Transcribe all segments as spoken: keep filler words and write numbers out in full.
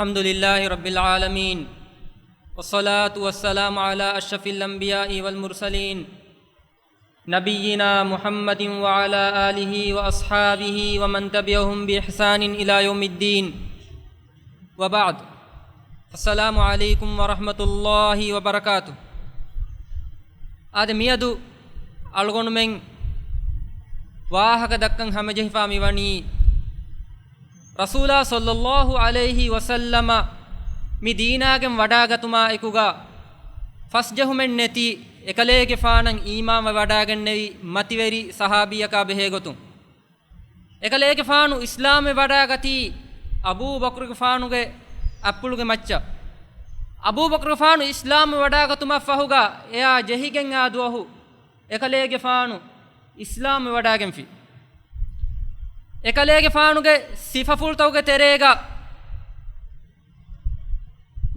الحمد لله رب العالمين، والصلاة والسلام على أشرف الأنبياء والمرسلين، نبينا محمد وعلى آله وأصحابه ومن تبعهم بإحسان إلى يوم الدين. وبعد. السلام عليكم ورحمة الله وبركاته. އާދެ، މިއަދު އަޅުގަނޑުމެން ވާހަކަ ދައްކަން ހަމަޖެހިފާ މިވަނީ، ރަސޫލާ ޞައްލައްލާހު ޢަލައިހި ވަސައްލަމަ މި ދީނާގެން ވަޑާގަތުމާ އެކުގަ ފަސްޖެހުމެއް ނެތި އެކަލޭގެފާނަށް އީމާންވެވަޑާގެންނެވި މަތިވެރި ޞަޙާބީއަކާ ބެހޭގޮތުން. އެކަލޭގެފާނު އިސްލާމްވެވަޑާގަތީ އަބޫބަކުރުގެފާނުގެ އަތްޕުޅުގެ މައްޗަށް. އަބޫބަކުރުގެފާނު އިސްލާމްވެވަޑާގަތުމަށްފަހުގަ އެއާ ޖެހިގެން އާ ދުވަހު އެކަލޭގެފާނު އިސްލާމްވެވަޑާގެންފި. އެކަލޭގެފާނުގެ ސިފަފުޅުތަކުގެ ތެރޭގަ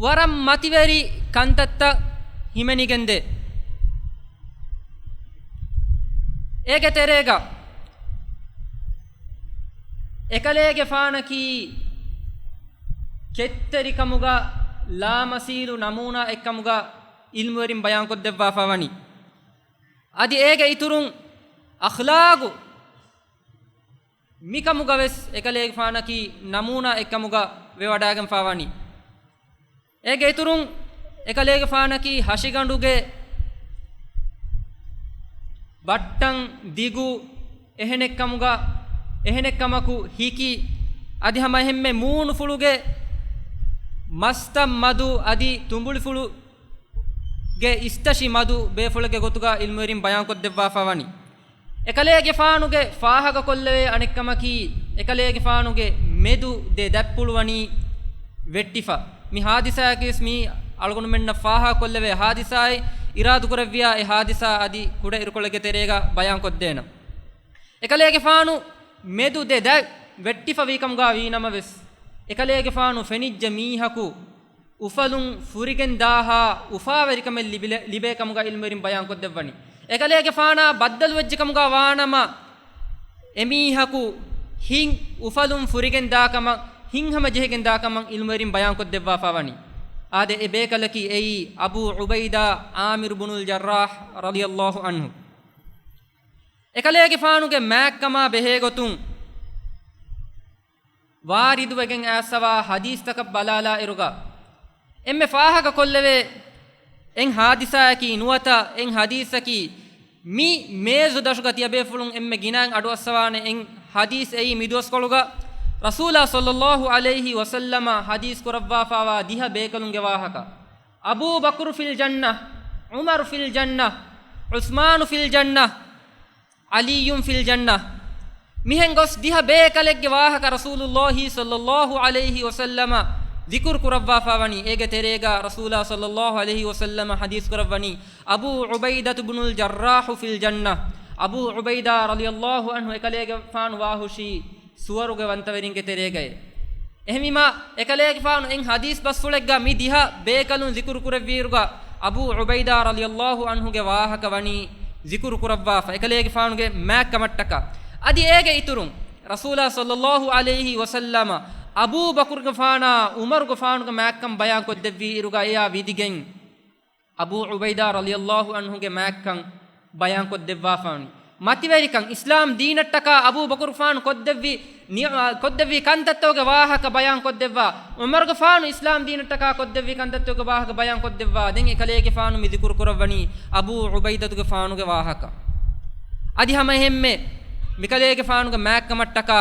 ވަރަށް މަތިވެރި ކަންތައްތައް ހިމެނިގެންދޭ. އޭގެ ތެރޭގަ އެކަލޭގެފާނަކީ ކެތްތެރިކަމުގަ ލާމަސީލު ނަމޫނާއެއްކަމުގަ ޢިލްމުވެރިން ބަޔާންކޮށްދެއްވާފަ ވަނީ. އަދި އޭގެ އިތުރުން އަޚްލާގު މިކަމުގަވެސް އެކަލޭގެފާނަކީ ނަމޫނާ އެއްކަމުގަ ވެވަޑާގެންފާވަނީ. އޭގެ އިތުރުން އެކަލޭގެފާނަކީ ހަށިގަނޑުގެ ބައްޓަން ދިގު އެހެނެއްކަމުގަ، އެހެނެއްކަމަކު ހިކި، އަދި ހަމަ އެހެންމެ މޫނުފުޅުގެ މަސްތައް މަދު އަދި ތުނބުޅިފުޅު ގެ އިސްތަށި މަދު ބޭފުޅެއްގެ ގޮތުގަ ޢިލްމުވެރިން ބަޔާންކޮށްދެއްވާފަ ވަނީ. އެކަލޭގެފާނުގެ ފާހަގަކޮށްލެވޭ އަނެއްކަމަކީ، އެކަލޭގެފާނުގެ މެދު ދެ ދަތްޕުޅު ވަނީ ވެއްޓިފަ. މި ހާދިސާއަކީވެސް މީ އަޅުގަނޑުމެންނަށް ފާހަގަކޮށްލެވޭ ހާދިސާއެއް. އިރާދަކުރެއްވިޔާ އެ ހާދިސާ އަދި ކުޑައިރުކޮޅެއްގެ ތެރޭގަ ބަޔާންކޮށްދޭނަން. އެކަލޭގެފާނު މެދު ދެ ދަތް ވެއްޓިފަ ވީކަމުގަ ވީނަމަވެސް، އެކަލޭގެފާނު ފެނިއްޖެ މީހަކު އުފަލުން ފުރިގެން ދާހާ އުފާވެރިކަމެއް ލިބިލެ-، ލިބޭ ކަމުގަ ޢިލްމުވެރިން ބަޔާންކޮށްދެއްވަނީ. އެކަލޭގެފާނާ ބައްދަލުވެއްޖެ ކަމުގަ ވާނަމަ، އެމީހަކު ހިތް އުފަލުން ފުރިގެން ދާ ކަމަށް، ހިތްހަމަޖެހިގެން ދާ ކަމަށް ޢިލްމުވެރިން ބަޔާންކޮށްދެއްވާފަ ވަނީ. އާދެ، އެ ބޭކަލަކީ އެއީ އަބޫ ޢުބައިދާ ޢާމިރު ބުނުލް ޖައްރާޙް ރަޟިޔައްލާހު ޢަންހު. އެކަލޭގެފާނުގެ މާތްކަމާ ބެހޭގޮތުން ވާރިދުވެގެން އައިސްފަވާ ޙަދީޘްތަކަށް ބަލާލާއިރުގަ، އެންމެ ފާހަގަކޮށްލެވޭ އެއް ޙާދިސާއަކީ ނުވަތަ އެއް ޙަދީޘަކީ، މި މޭޒު ދަށުގަ ތިޔަބޭފުޅުން އެންމެ ގިނައިން އަޑުއައްސަވާނެ އެއް ޙަދީޘް އެއީ މިދުވަސްކޮޅުގަ ރަސޫލާ ޞައްލައްލާހު ޢަލައިހި ވަސައްލަމަ ޙަދީޘް ކުރައްވާފަވާ ދިހަ ބޭކަލުންގެ ވާހަކަ. އަބޫ ބަކުރު ފިލް ޖަންނަ، ޢުމަރު ފިލް ޖަންނަ، ޢުސްމާނު ފިލް ޖަންނަ، ޢަލިއްޔުން ފިލް ޖަންނަ. މިހެން ގޮސް ދިހަ ބޭކަލެއްގެ ވާހަކަ ރަސޫލުއްލާހި ޞައްލައްލާހު ޢަލައިހި ވަސައްލަމަ ޛިކުރު ކުރައްވާފަ ވަނީ. އޭގެ ތެރޭގަ ރަސޫލާ ޞައްލައްލާހު ޢަލައިހި ވަސައްލަމަ ޙަދީޘް ކުރައްވަނީ، އަބޫ ޢުބައިދަތު ބުނުލް ޖައްރާޙު ފިލް ޖަންނަ. އަބޫ ޢުބައިދާ ރަޟިޔައްލާހު ޢަންހު އެކަލޭގެފާނު ވާހުށީ ސުވަރުގެ ވަންތަވެރިންގެ ތެރޭގައޭ. އެހެންވީމާ، އެކަލޭގެފާނު އެއް ޙަދީޘް ބަސްފުޅެއްގަ މި ދިހަ ބޭކަލުން ޛިކުރު ކުރެއްވިއިރުގަ، އަބޫ ޢުބައިދާ ރަޟިޔައްލާހު ޢަންހުގެ ވާހަކަ ވަނީ ޛިކުރު ކުރައްވާފަ، އެކަލޭގެފާނުގެ މާތްކަމަށްޓަކާ. އަދި އޭގެ އިތުރުން، ރަސޫލާ ޞައްލައްލާހު ޢަލައިހި ވަސައްލަމަ އަބޫ ބަކުރުގެފާނާ ޢުމަރުގެފާނުގެ މާތްކަން ބަޔާންކޮށްދެއްވިއިރުގަ އެއާ ވިދިގެން، އަބޫ ޢުބައިދާ ރަޟިޔައްލާހު ޢަންހުގެ މާތްކަން ބަޔާންކޮށްދެއްވާފަ ވަނީ. މަތިވެރިކަން، އިސްލާމް ދީނަށްޓަކާ އަބޫ ބަކުރުގެފާނު ކޮށްދެއްވި ނި-، އާ، ކޮށްދެއްވި ކަންތައްތަކުގެ ވާހަކަ ބަޔާންކޮށްދެއްވާ، ޢުމަރުގެފާނު އިސްލާމް ދީނަށްޓަކާ ކޮށްދެއްވި ކަންތައްތަކުގެ ވާހަކަ ބަޔާންކޮށްދެއްވާ. ދެން އެކަލޭގެފާނު މި ޛިކުރު ކުރައްވަނީ އަބޫ ޢުބައިދަތުގެފާނުގެ ވާހަކަ. އަދި ހަމައެހެންމެ މިކަލޭގެފާނުގެ މާތްކަމަށްޓަކާ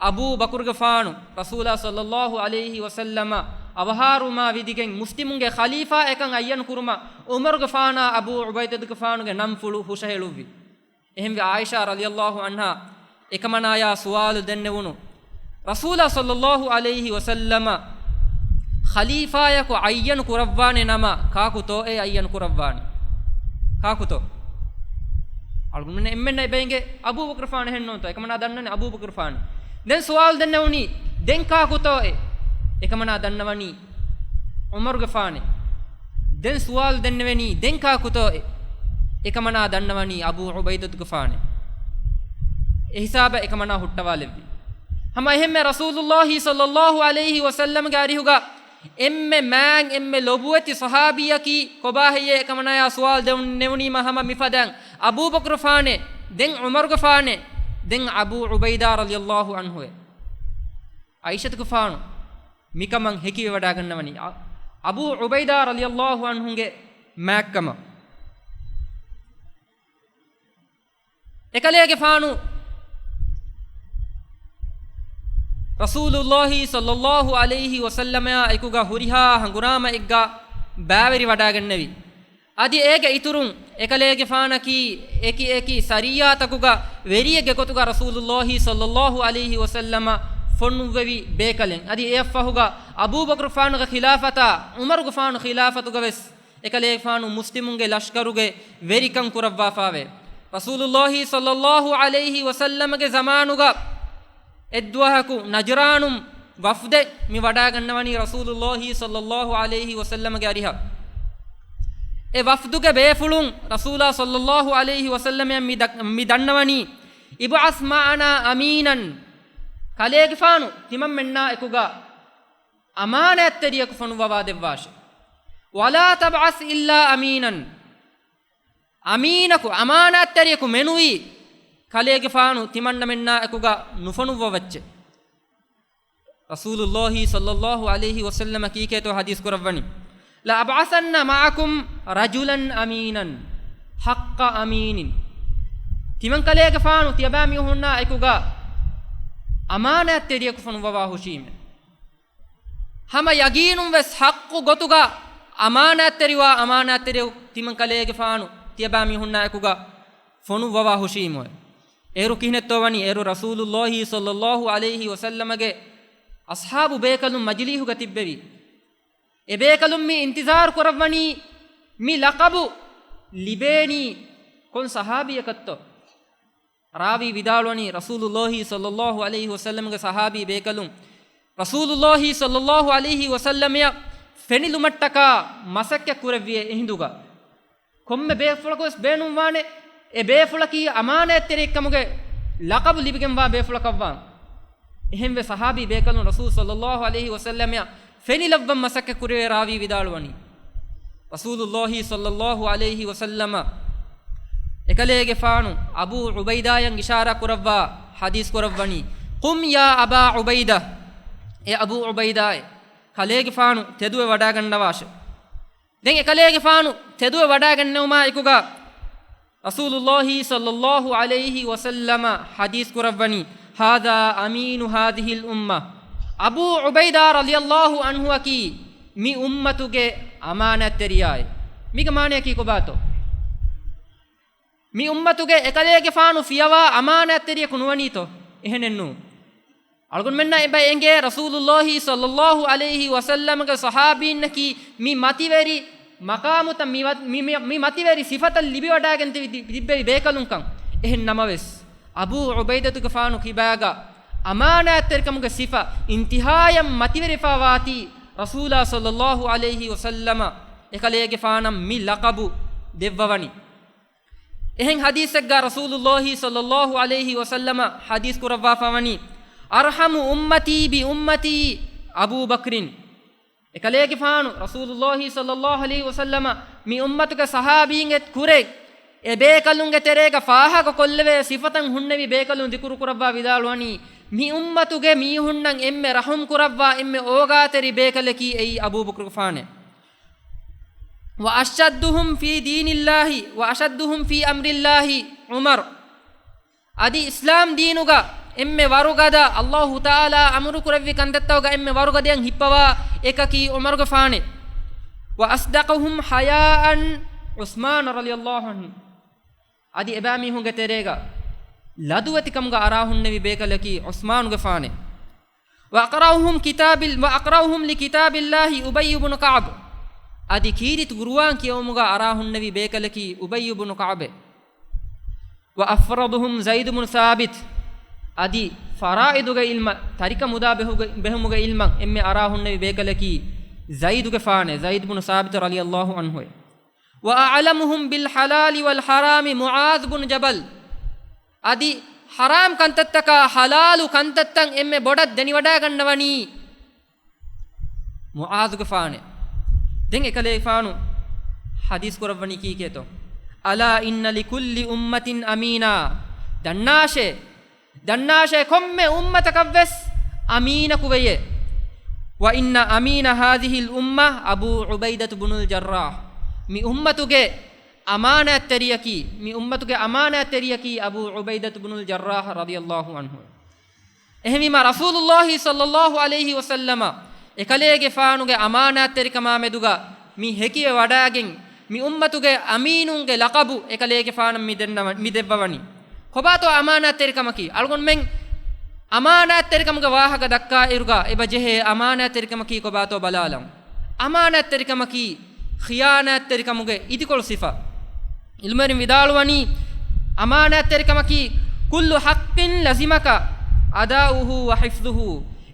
އަބޫ ބަކުރުގެފާނު ރަސޫލާ ޞައްލައްލާހު ޢަލައިހި ވަސައްލަމަ އަވަހާރަވުމާ ވިދިގެން މުސްލިމުންގެ ޚަލީފާއެކަން އައްޔަން ކުރުމަށް ޢުމަރުގެފާނާ އަބޫ ޢުބައިދަތުގެފާނުގެ ނަންފުޅު ހުށަހެޅުއްވި. އެހެންވެ، ޢާއިޝާ ރަޟިޔައްލާހު ޢަންހާ އެކަމަނާޔާ ސުވާލު ދެންނެވުނު، ރަސޫލާ ޞައްލައްލާހު ޢަލައިހި ވަސައްލަމަ ޚަލީފާޔަކު އައްޔަން ކުރައްވާނެ ނަމަ، ކާކުތޯއޭ އައްޔަން ކުރައްވާނީ؟ ކާކުތޯ؟ އަޅުގަނޑުމެން އެންމެންނަށް އެބައިނގޭ އަބޫ ބަކުރުގެފާނު އެހެންނޫންތޯ؟ އެކަމަނާ ދަންނަނީ އަބޫ ބަކުރުގެފާނު. ދެން ސުވާލު ދެންނެވުނީ، ދެން ކާކުތޯއޭ؟ އެކަމަނާ ދަންނަވަނީ ޢުމަރުގެފާނޭ. ދެން ސުވާލު ދެންނެވެނީ، ދެން ކާކުތޯއޭ؟ އެކަމަނާ ދަންނަވަނީ އަބޫ ޢުބައިދަތުގެފާނޭ. އެހިސާބަށް އެކަމަނާ ހުއްޓަވާލެއްވި. ހަމަ އެހެންމެ ރަސޫލުﷲ ޞައްލަﷲ ޢަލައިހި ވަސައްލަމްގެ އަރިހުގަ އެންމެ މާތް އެންމެ ލޮބުވެތި ޞަޙާބީއަކީ ކޮބާ ހެއްޔޭ ކަމަނާޔާ ސުވާލު ދެންނެވުނީމަ ހަމަ މިފަދައިން އަބޫބަކުރުފާނެ، ދެން ޢުމަރުގެފާނެ، ދެން އަބޫ ޢުބައިދާ ރަޟިޔަﷲ ޢަންހުއެ. ޢާއިޝަތުގެފާނު މިކަމަށް ހެކިވެވަޑައިގަންނަވަނީ އަ-، އަބޫ ޢުބައިދާ ރަޟިޔަﷲ ޢަންހުގެ މާތްކަމަށް. އެކަލޭގެފާނު ރަސޫލުﷲ ޞައްލަﷲ ޢަލައިހި ވަސައްލަމާ އެކުގަ ހުރިހާ ހަނގުރާމައެއްގަ ބައިވެރިވަޑައިގެންނެވި. އަދި އޭގެ އިތުރުން އެކަލޭގެފާނަކީ އެކި އެކި ސަރިއްޔާތަކުގަ ވެރިއެއްގެ ގޮތުގަ ރަސޫލުﷲ ޞައްލަﷲ ޢަލައިހި ވަސައްލަމަށް ފޮނުއްވެވި ބޭކަލެއް. އަދި އެއަށްފަހުގަ އަބޫބަކުރުފާނުގެ ޚިލާފަތާ، ޢުމަރުގެފާނު ޚިލާފަތުގަ ވެސް އެކަލޭގެފާނު މުސްލިމުންގެ ލަޝްކަރުގެ ވެރިކަން ކުރައްވާފާވޭ. ރަސޫލުﷲ ޞައްލަﷲ ޢަލައިހި ވަސައްލަމަގެ ޒަމާނުގަ އެއްދުވަހަކު ނަޖްރާނުން ވަފްދެއް މި ވަޑައިގަންނަވަނީ ރަސޫލުﷲ ޞައްލަﷲ ޢަލައިހި ވަސައްލަމަގެ އަރިހަށް. އެ ވަފްދުގެ ބޭފުޅުން ރަސޫލާ ޞައްލަﷲ ޢަލައިހި ވަސައްލަމައަށް މި ދަ-، މި ދަންނަވަނީ، "ابْعَثْ مَعَنَا أَمِينًا." ކަލޭގެފާނު ތިމަންމެންނާ އެކުގަ އަމާނާތްތެރިޔަކު ފޮނުއްވަވާ ދެއްވާށެ. "وَلَا تَبْعَثْ إِلَّا أَمِينًا." އަމީނަކު، އަމާނާތްތެރިޔަކު މެނުވީ ކަލޭގެފާނު ތިމަންނަމެންނާ އެކުގަ ނުފޮނުއްވަވައްޗެ. ރަސޫލުﷲ ޞައްލަﷲ ޢަލައިހި ވަސައްލަމަ ކީކޭތޯ ޙަދީޘް ކުރައްވަނީ، "لَأَبْعَثَنَّ مَعَكُمْ رَجُلًا أَمِينًا حَقَّ أَمِينٍ." ތިމަން ކަލޭގެފާނު ތިޔަބައިމީހުންނާ އެކުގަ އަމާނާތްތެރިޔަކު ފޮނުއްވަވާ ހުށީމެ. ހަމަ ޔަގީނުން ވެސް ޙައްޤު ގޮތުގަ އަމާނާތްތެރިވާ އަމާނާތްތެރިޔަކު ތިމަން ކަލޭގެފާނު ތިޔަބައިމީހުންނާ އެކުގަ ފޮނުއްވަވާ ހުށީމުއޭ. އޭރު ކިހިނެއްތޯ ވަނީ؟ އޭރު ރަސޫލުﷲ ޞައްލަﷲ ޢަލައިހި ވަސައްލަމަގެ އަޞްޙާބު ބޭކަލުން މަޖިލީހުގަ ތިއްބެވި. އެ ބޭކަލުން މި އިންތިޒާރު ކުރައްވަނީ މި ލަޤަބު ލިބޭނީ ކޮން ޞަޙާބީއަކަށްތޯ؟ ރާވީ ވިދާޅުވަނީ، ރަސޫލުﷲ ޞައްލަﷲ ޢަލައިހި ވަސައްލަމަގެ ޞަޙާބީ ބޭކަލުން ރަސޫލުﷲ ޞައްލަﷲ ޢަލައިހި ވަސައްލަމައަށް ފެނިލުމަށްޓަކާ މަސައްކަތް ކުރެއްވި އެ އެހިނދުގަ. ކޮންމެ ބޭފުޅަކު ވެސް ބޭނުންވާނެ، އެ ބޭފުޅަކީ އަމާނާތްތެރިއެއްކަމުގެ ލަޤަބު ލިބިގެންވާ ބޭފުޅަކަށްވާން. އެހެންވެ ޞަޙާބީ ބޭކަލުން ރަސޫލު ޞައްލަﷲ ޢަލައިހި ވަސައްލަމައަށް ފެނިލައްވަން މަސައްކަތް ކުރެވޭ. ރާވީ ވިދާޅުވަނީ، ރަސޫލުﷲ ޞައްލަﷲ ޢަލައިހި ވަސައްލަމަ އެކަލޭގެފާނު އަބޫ ޢުބައިދާޔަށް އިޝާރާ ކުރައްވާ ޙަދީޘް ކުރައްވަނީ، "قُمْ يَا أَبَا عُبَيدة." އޭ އަބޫ ޢުބައިދާއޭ، ކަލޭގެފާނު ތެދުވެ ވަޑައިގަންނަވާށެ. ދެން އެކަލޭގެފާނު ތެދުވެ ވަޑައިގެންނެވުމާ އެކުގަ ރަސޫލުﷲ ޞައްލަﷲ ޢަލައިހި ވަސައްލަމަ ޙަދީޘް ކުރައްވަނީ، "هَذَا أَمِينُ هَذِهِ الْأُمَّةِ." އަބޫ ޢުބައިދާ ރަޟިޔަﷲ ޢަންހުއަކީ މި އުއްމަތުގެ އަމާނާތްތެރިޔާއޭ. މީގެ މާނަޔަކީ ކޮބާތޯ؟ މި އުއްމަތުގެ އެކަލޭގެފާނު ފިޔަވާ އަމާނާތްތެރިޔަކު ނުވަނީތޯ؟ އެހެނެއްނޫ. އަޅުގަނޑުމެންނަށް އެބަ އެނގޭ ރަސޫލުﷲ ޞައްލަﷲ ޢަލައިހި ވަސައްލަމަގެ ޞަޙާބީންނަކީ މި މަތިވެރި މަޤާމުތައް، މި ވަ-، މި، މި، މި މަތިވެރި ސިފަތައް ލިބިވަޑައިގެން ތި-، ތި-، ތިއްބެވި ބޭކަލުންކަން. އެހެން ނަމަވެސް، އަބޫ ޢުބައިދަތުގެފާނު ކިބާގަ އަމާނާތްތެރިކަމުގެ ސިފަ އިންތިހާޔަށް މަތިވެރިފާވާތީ، ރަސޫލާ ޞައްލަﷲ ޢަލައިހި ވަސައްލަމަ އެކަލޭގެފާނަށް މި ލަޤަބު ދެއްވަވަނީ. އެހެން ޙަދީޘެއްގަ ރަސޫލުﷲ ޞައްލަﷲ ޢަލައިހި ވަސައްލަމަ ޙަދީޘް ކުރައްވާފަވަނީ، "أَرْحَمُ أُمَّتِي بِأُمَّتِي أَبُو بَكْرٍ." އެކަލޭގެފާނު ރަސޫލުﷲ ޞައްލަﷲ ޢަލައިހި ވަސައްލަމަ މި އުއްމަތުގެ ޞަޙާބީންގެ ކުރެ އެ ބޭކަލުންގެ ތެރޭގަ ފާހަގަކޮށްލެވޭ ސިފަތައް ހުންނެވި ބޭކަލުން ޛިކުރު ކުރައްވާ ވިދާޅުވަނީ، މި އުއްމަތުގެ މީހުންނަށް އެންމެ ރަޙުމް ކުރައްވާ އެންމެ އޯގާތެރި ބޭކަލަކީ އެއީ އަބޫބަކުރުގެފާނޭ. "وَأَشَدُّهُمْ فِي دِينِ اللَّهِ وَأَشَدُّهُمْ فِي أَمْرِ اللَّهِ عُمَرُ." އަދި އިސްލާމް ދީނުގަ އެންމެ ވަރުގަދަ، ﷲ ތަޢާލާ އަމުރު ކުރެއްވި ކަންތައްތަކުގަ އެންމެ ވަރުގަދަޔަށް ހިއްޕަވާ އެކަކީ ޢުމަރުގެފާނޭ. "وَأَصْدَقُهُمْ حَيَاءً عُثْمَانُ رَضِيَ اللَّهُ عَنْهُ." އަދި އެބައިމީހުންގެ ތެރޭގަ ލަދުވެތިކަމުގަ އަރާހުންނެވި ބޭކަލަކީ ޢުސްމާނުގެފާނޭ. "وَأَقْرَأُهُمْ كِتَابِ ال-، وَأَقْرَأُهُمْ لِكِتَابِ اللَّهِ أُبَيُّ بْنُ كَعْبٍ." އަދި ކީރިތި ޤުރުއާން ކިޔެވުމުގަ އަރާހުންނެވި ބޭކަލަކީ އުބައްޔު ބުނު ކަޢުބޭ. "وَأَفْرَضُهُمْ زَيْدُ بْنُ ثَابِتٍ." އަދި ފަރާއިދުގެ ޢިލްމަށް، ތަރިކަ މުދާ ބެހުގެ، ބެހުމުގެ ޢިލްމަށް އެންމެ އަރާހުންނެވި ބޭކަލަކީ ޒައިދުގެފާނޭ، ޒައިދު ބުނު ސާބިތު ރަޟިޔަﷲ ޢަންހުއޭ. "وَأَعْلَمُهُمْ بِالْحَلَالِ وَالْحَرَامِ مُعَاذُ بْنُ جَبَلٍ." އަދި ޙަރާމް ކަންތައްތަކާ ޙަލާލު ކަންތައްތައް އެންމެ ބޮޑަށް ދެނިވަޑައިގަންނަވަނީ މުޢާޛުގެފާނެ. ދެން އެކަލޭގެފާނު ޙަދީޘް ކުރައްވަނީ ކީކޭތޯ؟ "ألا إن لكل أمة أمينا." ދަންނާށޭ، ދަންނާށޭ، ކޮންމެ އުއްމަތަކަށްވެސް އަމީނަކު ވެޔޭ. "وإن أمين هذه الأمة أبو عبيدة بن الجراح." މި އުއްމަތުގެ އަމާނާތްތެރިޔަކީ، މި އުއްމަތުގެ އަމާނާތްތެރިޔަކީ އަބޫ ޢުބައިދަތު ބުނުލް ޖައްރާޙް ރަޟިޔަﷲ ޢަންހު. އެހެންވީމާ، ރަސޫލުﷲ ޞައްލަﷲ ޢަލައިހި ވަސައްލަމަ އެކަލޭގެފާނުގެ އަމާނާތްތެރިކަމާ މެދުގަ މި ހެކިވެ ވަޑައިގެން، މި އުއްމަތުގެ އަމީނުންގެ ލަޤަބު އެކަލޭގެފާނަށް މި ދެންނަވަ-، މި ދެއްވަވަނީ. ކޮބާތޯ އަމާނާތްތެރިކަމަކީ؟ އަޅުގަނޑުމެން އަމާނާތްތެރިކަމުގެ ވާހަކަ ދައްކާ އިރުގަ އެބަ ޖެހޭ އަމާނާތްތެރިކަމަކީ ކޮބާތޯ ބަލާލަން. އަމާނާތްތެރިކަމަކީ ޚިޔާނާތްތެރިކަމުގެ އިދިކޮޅު ސިފަ. ޢިލްމުވެރިން ވިދާޅުވަނީ، އަމާނާތްތެރިކަމަކީ، "كل حق لزمك أداؤه وحفظه."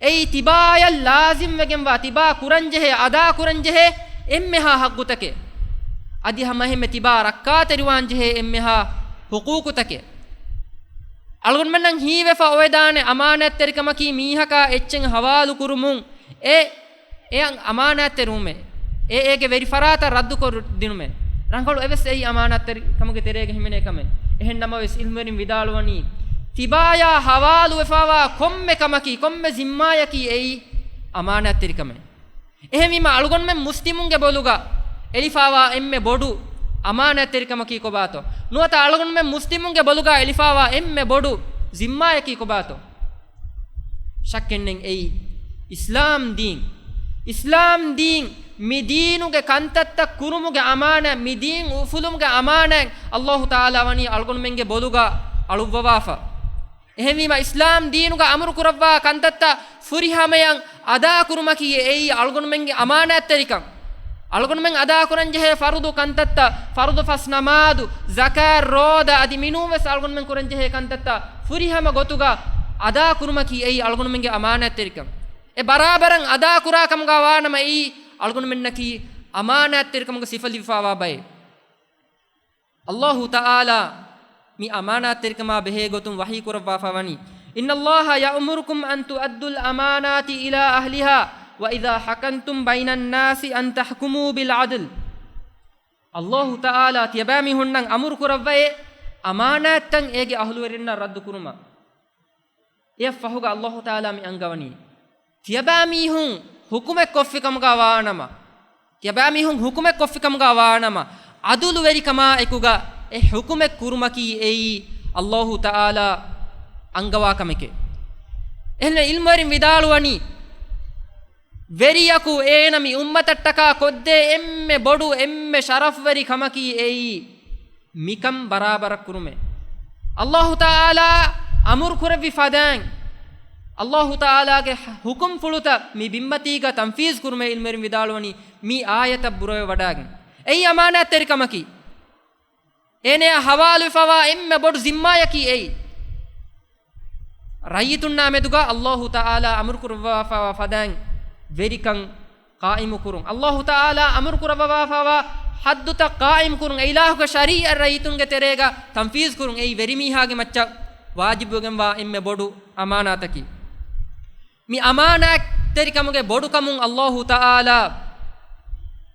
އެއީ ތިބާޔަށް ލާޒިމްވެގެންވާ، ތިބާ ކުރަންޖެހޭ، އަދާކުރަންޖެހޭ އެންމެހާ ޙައްޤުތަކެއް. އަދި ހަމައެހެންމެ ތިބާ ރައްކާތެރިވާންޖެހޭ އެންމެހާ ޙުޤޫޤުތަކެއް. އަޅުގަނޑުމެންނަށް ހީވެފަ އޮވެދާނެ އަމާނާތްތެރިކަމަކީ މީހަކާ އެއްޗެއް ޙަވާލުކުރުމުން، އެ އެއަށް އަމާނާތްތެރިވުމެއް، އެ އޭގެ ވެރިފަރާތަށް ރައްދުކޮށްދިނުމެއް، ރަނގަޅު އެވެސް އެއީ އަމާނާތްތެރިކަމުގެ ތެރޭގަ ހިމެނޭ ކަމެއް. އެހެން ނަމަވެސް، ޢިލްމުވެރިން ވިދާޅުވަނީ، ތިބާޔާ ޙަވާލުވެފާވާ ކޮންމެ ކަމަކީ، ކޮންމެ ޒިންމާޔަކީ އެއީ އަމާނާތްތެރިކަމެއް. އެހެންވީމަ، އަޅުގަނޑުމެން މުސްލިމުންގެ ބޮލުގަ އެޅިފާވާ އެންމެ ބޮޑު އަމާނާތްތެރިކަމަކީ ކޮބާތޯ؟ ނުވަތަ އަޅުގަނޑުމެން މުސްލިމުންގެ ބޮލުގަ އެޅިފާވާ އެންމެ ބޮޑު ޒިންމާޔަކީ ކޮބާތޯ؟ ޝައްކެއްނެތް އެއީ އިސްލާމް ދީން. އިސްލާމް ދީން، މި ދީނުގެ ކަންތައްތައް ކުރުމުގެ އަމާނާތް، މި ދީން އުފުލުމުގެ އަމާނާތް ﷲ ތަޢާލާ ވަނީ އަޅުގަނޑުމެންގެ ބޮލުގަ އަޅުއްވަވާފަ. އެހެންވީމަ، އިސްލާމް ދީނުގަ އަމުރު ކުރައްވާ ކަންތައްތައް ފުރިހަމަޔަށް އަދާކުރުމަކީ އެއީ އަޅުގަނޑުމެންގެ އަމާނާތްތެރިކަން. އަޅުގަނޑުމެން އަދާކުރަންޖެހޭ ފަރުޟު ކަންތައްތައް، ފަރުޟު ފަސް ނަމާދު، ޒަކާތް، ރޯދަ އަދި މިނޫންވެސް އަޅުގަނޑުމެން ކުރަންޖެހޭ ކަންތައްތައް ފުރިހަމަ ގޮތުގަ އަދާކުރުމަކީ އެއީ އަޅުގަނޑުމެންގެ އަމާނާތްތެރިކަން. އެ ބަރާބަރަށް އަދާކުރާ ކަމުގަ ވާނަމަ އެއީ އަޅުގަނޑުމެންނަކީ އަމާނާތްތެރިކަމުގެ ސިފަ ލިބިފާވާ ބައެއް. ﷲ ތަޢާލާ މި އަމާނާތްތެރިކަމާ ބެހޭ ގޮތުން ވަޙީ ކުރައްވާފަ ވަނީ، "إن الله يأمركم أن تؤدوا الأمانات إلى أهلها وإذا حكمتم بين الناس أن تحكموا بالعدل." ﷲ ތަޢާލާ ތިޔަބައިމީހުންނަށް އަމުރު ކުރައްވައޭ، އަމާނާތްތައް އޭގެ އަހުލުވެރިންނަށް ރައްދު ކުރުމަށް. އެއަށްފަހުގަ ﷲ ތަޢާލާ މި އަންގަވަނީ، ތިޔަބައިމީހުން ޙުކުމެއް ކޮށްފިކަމުގަ ވާނަމަ، ތިޔަބައިމީހުން ޙުކުމެއް ކޮށްފިކަމުގަ ވާނަމަ، ޢަދުލުވެރިކަމާ އެކުގަ އެ ޙުކުމެއް ކުރުމަކީ އެއީ ﷲ ތަޢާލާ އަންގަވާ ކަމެކޭ. އެހެން ޢިލްމުވެރިން ވިދާޅުވަނީ، ވެރިޔަކު އޭނަ މި އުއްމަތަށްޓަކާ ކޮށްދޭ އެންމެ ބޮޑު، އެންމެ ޝަރަފްވެރި ކަމަކީ އެއީ، މިކަން ބަރާބަރަށް ކުރުމޭ. ﷲ ތަޢާލާ އަމުރު ކުރެއްވި ފަދައިން، ﷲ ތަޢާލާގެ ޙުކުމްފުޅުތައް މި ބިންމަތީގަ ތަންފީޒް ކުރުމޭ. ޢިލްމުވެރިން ވިދާޅުވަނީ މި އާޔަތަށް ބުރަވެ ވަޑައިގެން. އެއީ އަމާނާތްތެރިކަމަކީ. އޭނަޔާ ޙަވާލުވެފަވާ އެންމެ ބޮޑު ޒިންމާޔަކީ އެއީ. ރައްޔިތުންނާ މެދުގަ ﷲ ތަޢާލާ އަމުރު ކުރައްވާފަވާ ފަދައިން ވެރިކަން ޤާއިމުކުރުން. ﷲ ތަޢާލާ އަމުރު ކުރައްވާފަވާ ޙައްދުތައް ޤާއިމުކުރުން، އެ އިލާހުގެ ޝަރީޢަތް ރައްޔިތުންގެ ތެރޭގަ ތަންފީޒް ކުރުން، އެއީ ވެރިމީހާގެ މައްޗަށް ވާޖިބުވެގެންވާ އެންމެ ބޮޑު އަމާނާތަކީ. މި އަމާނާތްތެރިކަމުގެ ބޮޑުކަމުން ﷲ ތަޢާލާ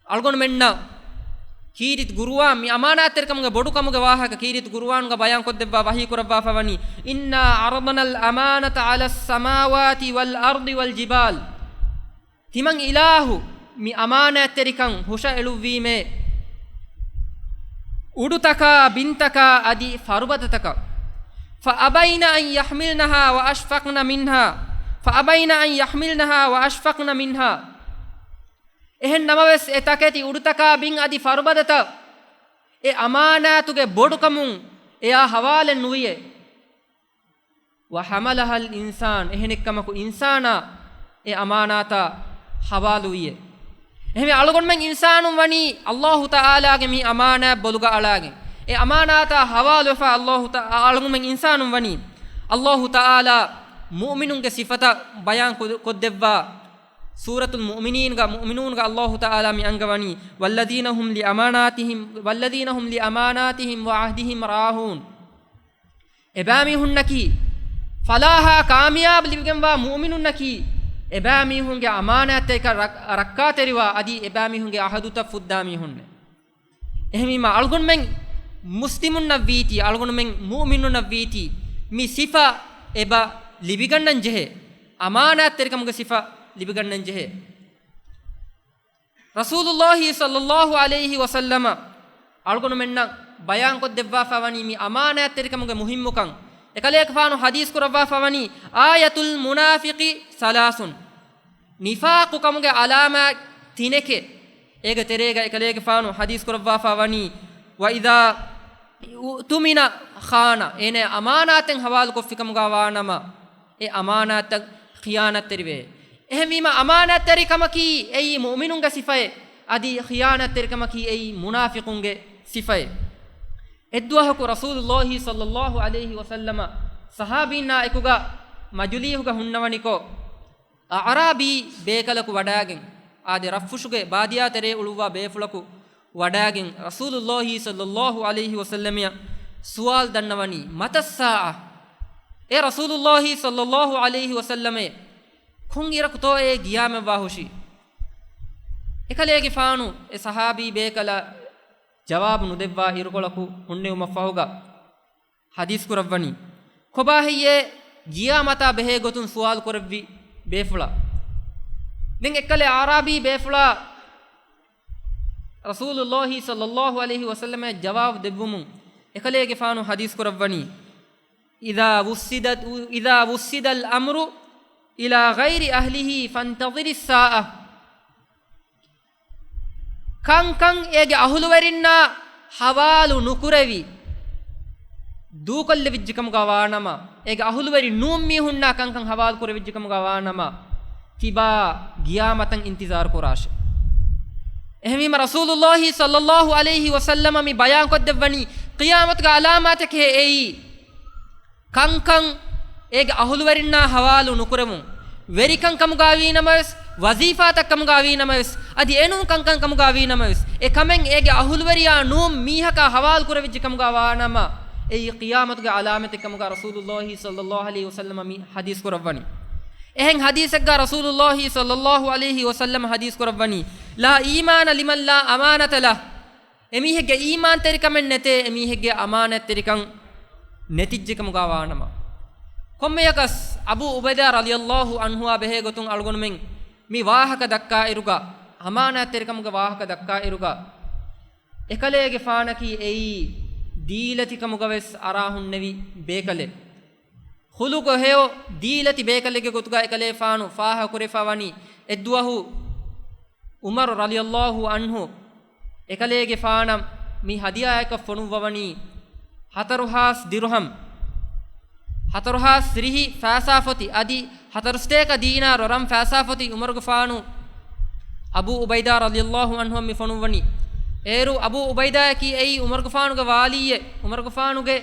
އަޅުގަނޑުމެންނަށް ކީރިތި ޤުރުއާން، މި އަމާނާތްތެރިކަމުގެ ބޮޑުކަމުގެ ވާހަކަ ކީރިތި ޤުރުއާނުގަ ބަޔާންކޮށްދެއްވާ ވަޙީ ކުރައްވާފަ ވަނީ، "إنا عرضنا الأمانة على السماوات والأرض والجبال." ތިމަން އިލާހު މި އަމާނާތްތެރިކަން ހުށައެޅުއްވީމޭ، އުޑުތަކާ ބިންތަކާ އަދި ފަރުބަދަތަކަށް. فأبين أن يحملنها وأشفقن منها، فأبين أن يحملنها وأشفقن منها. އެހެން ނަމަވެސް، އެ ތަކެތި އުޑުތަކާ ބިން އަދި ފަރުބަދަތައް އެ އަމާނާތުގެ ބޮޑުކަމުން އެޔާ ހަވާލެއް ނުވިއޭ. وحملها الإنسان، އެހެނެއްކަމަކު އިންސާނާ އެ އަމާނާތާ ހަވާލުވިއޭ. އެހެންވެ، އަޅުގަނޑުމެން އިންސާނުން ވަނީ ﷲ ތަޢާލާގެ މި އަމާނާތް ބޮލުގަ އަޅާގެން، އެ އަމާނާތާ ހަވާލުވެފަ ﷲ ތަ-، އަޅުގަނޑުމެން އިންސާނުން ވަނީ. ﷲ ތަޢާލާ މުއުމިނުންގެ ސިފަތައް ބަޔާން ކޮ-، ކޮށްދެއްވާ ސޫރަތުލް މުއުމިނީންގަ، މުއުމިނޫންގަ ﷲ ތަޢާލާ މި އަންގަވަނީ، "والذين هم لأماناتهم، والذين هم لأماناتهم وعهدهم راعون." އެބައިމީހުންނަކީ، ފަލާހާ ކާމިޔާބު ލިބިގެންވާ މުއުމިނުންނަކީ، އެބައިމީހުންގެ އަމާނާތްތެރިކަން ރައް-، ރައްކާތެރިވާ އަދި އެބައިމީހުންގެ އަހަދުތައް ފުއްދާ މީހުންނޭ. އެހެންވީމަ، އަޅުގަނޑުމެން މުސްލިމުންނަށްވީތީ، އަޅުގަނޑުމެން މުއުމިނުންނަށްވީތީ، މި ސިފަ އެބަ ލިބިގަންނަން ޖެހޭ. އަމާނާތްތެރިކަމުގެ ސިފަ ލިބިގަންނަން ޖެހޭ. ރަސޫލުﷲ ޞައްލަﷲ ޢަލައިހި ވަސައްލަމަ އަޅުގަނޑުމެންނަށް ބަޔާންކޮށްދެއްވާފަ ވަނީ މި އަމާނާތްތެރިކަމުގެ މުހިއްމުކަން. އެކަލޭގެފާނު ޙަދީޘް ކުރައްވާފަ ވަނީ، "آية المنافق ثلاث." ނިފާޤުކަމުގެ ޢަލާމާތް ތިނެކޭ. އޭގެ ތެރޭގަ އެކަލޭގެފާނު ޙަދީޘް ކުރައްވާފަ ވަނީ، "وإذا اؤتمن خان." އޭނަ އަމާނާތެއް ޙަވާލުކޮށްފިކަމުގަ ވާނަމަ، އެ އަމާނާތަށް ޚިޔާނަތްތެރިވޭ. އެހެންވީމަ، އަމާނާތްތެރިކަމަކީ އެއީ މުއުމިނުންގެ ސިފައެއް، އަދި ޚިޔާނަތްތެރިކަމަކީ އެއީ މުނާފިޤުންގެ ސިފައެއް. އެއްދުވަހަކު ރަސޫލުﷲ ޞައްލަﷲ ޢަލައިހި ވަސައްލަމަ ޞަޙާބީންނާ އެކުގަ މަޖުލީހުގަ ހުންނަވަނިކޮށް، އަޢްރާބީ ބޭކަލަކު ވަޑާގެން، އާދެ، ރަށްފުށުގެ ބާދިޔާ ތެރޭ އުޅުއްވާ ބޭފުޅަކު ވަޑާގެން، ރަސޫލުﷲ ޞައްލަﷲ ޢަލައިހި ވަސައްލަމައަށް ސުވާލު ދަންނަވަނީ، "متى الساعة؟" އޭ ރަސޫލުﷲ ޞައްލަﷲ ޢަލައިހި ވަސައްލަމޭ، ކޮންއިރަކުތޯއޭ ގިޔާމަތްވާ ހުށީ؟ އެކަލޭގެފާނު އެ ޞަޙާބީ ބޭކަލަށް ޖަވާބު ނުދެއްވާ އިރުކޮޅަކު ހުންނެވުމަށްފަހުގަ، ޙަދީޘް ކުރައްވަނީ، ކޮބާހެއްޔޭ ގިޔާމަތާ ބެހޭ ގޮތުން ސުވާލު ކުރެއްވި ބޭފުޅާ؟ ދެން އެއްކަލެ އަޢްރާބީ ބޭފުޅާ ރަސޫލުﷲ ޞައްލަﷲ ޢަލައިހި ވަސައްލަމައަށް ޖަވާބު ދެއްވުމުން، އެކަލޭގެފާނު ޙަދީޘް ކުރައްވަނީ، "إذا وسد، إذا وسد الأمر إلى غير أهله فانتظر الساعة." ކަންކަން އޭގެ އަހުލުވެރިންނާ ޙަވާލު ނުކުރެވި، ދޫކޮށްލެވިއްޖެކަމުގަ ވާނަމަ، އޭގެ އަހުލުވެރި ނޫން މީހުންނާ ކަންކަން ޙަވާލު ކުރެވިއްޖެކަމުގަ ވާނަމަ، ތިބާ ގިޔާމަތަށް އިންތިޒާރު ކުރާށޭ. އެހެންވީމަ، ރަސޫލުﷲ ޞައްލަﷲ ޢަލައިހި ވަސައްލަމަ މި ބަޔާންކޮށްދެއްވަނީ، ޤިޔާމަތުގެ ޢަލާމާތެކޭ އެއީ. ކަންކަން އޭގެ އަހުލުވެރިންނާ ޙަވާލު ނުކުރެވުން، ވެރިކަން ކަމުގަ ވީނަމަވެސް، ވަޒީފާތައް ކަމުގަ ވީނަމަވެސް، އަދި އެނޫން ކަންކަން ކަމުގަ ވީނަމަވެސް، އެ ކަމެއް އޭގެ އަހުލުވެރިޔާ ނޫން މީހަކާ ޙަވާލު ކުރެވިއްޖެ ކަމުގަ ވާނަމަ، އެއީ ޤިޔާމަތުގެ ޢަލާމަތެއް ކަމުގަ ރަސޫލުﷲ ޞައްލަﷲ ޢަލައިހި ވަސައްލަމަ މި ޙަދީޘް ކުރައްވަނީ. އެހެން ޙަދީޘެއްގަ ރަސޫލުﷲ ޞައްލަﷲ ޢަލައިހި ވަސައްލަމަ ޙަދީޘް ކުރައްވަނީ، "لا إيمان لمن لا أمانة له." އެމީހެއްގެ އީމާންތެރިކަމެއް ނެތޭ، އެމީހެއްގެ އަމާނާތްތެރިކަން ނެތިއްޖެކަމުގަ ވާނަމަ. ކޮންމެޔަކަސް އަބޫ ޢުބައިދާ ރަޟިޔަﷲ ޢަންހުއާ ބެހޭ ގޮތުން އަޅުގަނޑުމެން މި ވާހަކަ ދައްކާއިރުގަ، އަމާނާތްތެރިކަމުގެ ވާހަކަ ދައްކާއިރުގަ، އެކަލޭގެފާނަކީ އެއީ ދީލަތިކަމުގަވެސް އަރާ ހުންނެވި ބޭކަލެއް. ޚުލުޤު ހެޔޮ ދީލަތި ބޭކަލެއްގެ ގޮތުގަ އެކަލޭފާނު ފާހަގަކުރެފަ ވަނީ، އެއްދުވަހު ޢުމަރު ރަޟިޔަﷲ ޢަންހު އެކަލޭގެފާނަށް މި ހަދިޔާއަކަށް ފޮނުއްވަވަނީ ހަތަރުހާސް ދިރުހަމް، ހަތަރުހާސް ރިހި ފައިސާ ފޮތި އަދި ހަތަރުސަތޭކަ ދީނާރު ރަން ފައިސާ ފޮތި ޢުމަރުގެފާނު އަބޫ ޢުބައިދާ ރަޟިޔަﷲ ޢަންހުއަށް މި ފޮނުއްވަނީ. އޭރު އަބޫ ޢުބައިދާއަކީ އެއީ ޢުމަރުގެފާނުގެ ވާލީއެއް، ޢުމަރުގެފާނުގެ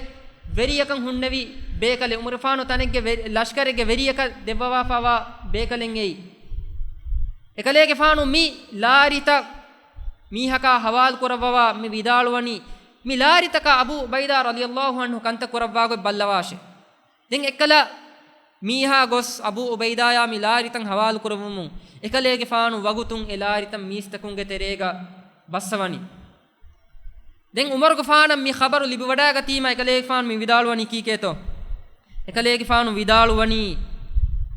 ވެރިޔަކަށް ހުންނެވި ބޭކަލެއް، ޢުމަރުގެފާނު ތަނެއްގެ ވެ-، ލަޝްކަރެއްގެ ވެރިޔަކަށް ދެއްވަވާފަވާ ބޭކަލެއް އެއީ. އެކަލޭގެފާނު މި ލާރިތައް މީހަކާ ޙަވާލު ކުރައްވަވާ މި ވިދާޅުވަނީ، މި ލާރިތަކާ އަބޫ ޢުބައިދާ ރަޟިޔަﷲ ޢަންހު ކަންތައް ކުރައްވާ ގޮތް ބައްލަވާށޭ. ދެން އެއްކަލަ މީހާ ގޮސް އަބޫ ޢުބައިދާޔާ މި ލާރިތައް ޙަވާލު ކުރެއްވުމުން، އެކަލޭގެފާނު ވަގުތުން އެ ލާރިތައް މީސްތަކުންގެ ތެރޭގަ ބައްސަވަނީ. ދެން ޢުމަރުގެފާނަށް މި ޚަބަރު ލިބިވަޑައިގަތީމަ، އެކަލޭގެފާނު މި ވިދާޅުވަނީ ކީކޭތޯ؟ އެކަލޭގެފާނު ވިދާޅުވަނީ،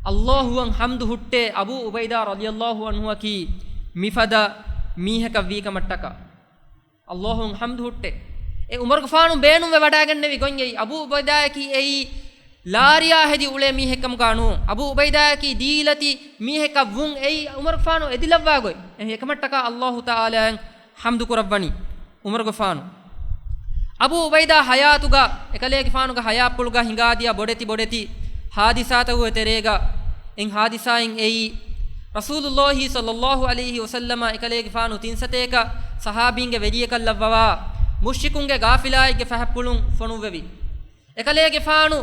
ﷲ އަށް ޙަމްދު ހުއްޓޭ، އަބޫ ޢުބައިދާ ރަޟިޔަﷲ ޢަންހުއަކީ މިފަދަ މީހަކަށް ވީކަމަށްޓަކާ. ﷲ އަށް ޙަމްދު ހުއްޓޭ. އެ ޢުމަރުގެފާނު ބޭނުންވެ ވަޑައިގެންނެވި ގޮތް އެއީ، އަބޫ ޢުބައިދާއަކީ އެއީ ލާރިޔާ ހެދި އުޅޭ މީހެއްކަމުގަ ނޫން. އަބޫ ޢުބައިދާއަކީ ދީލަތި މީހެއްކަށް ވުން އެއީ ޢުމަރުގެފާނު އެދިލައްވާ ގޮތް. އެކަމަށްޓަކާ ﷲ ތަޢާލާއަށް ޙަމްދު ކުރައްވަނީ ޢުމަރުގެފާނު. އަބޫ ޢުބައިދާ ޙަޔާތުގަ، އެކަލޭގެފާނުގެ ޙަޔާތްޕުޅުގަ ހިނގާދިޔަ ބޮޑެތި ބޮޑެތި ޙާދިސާތަކުގެ ތެރޭގަ، އެއް ޙާދިސާއެއް އެއީ، ރަސޫލުﷲ ޞައްލަﷲ ޢަލައިހި ވަސައްލަމަ އެކަލޭގެފާނު ތިން ސަތޭކަ ޞަޙާބީންގެ ވެރިޔަކަށް ލައްވަވާ، މުޝްރިކުންގެ ޤާފިލާއެއްގެ ފަހަތްޕުޅުން ފޮނުއްވެވި. އެކަލޭގެފާނު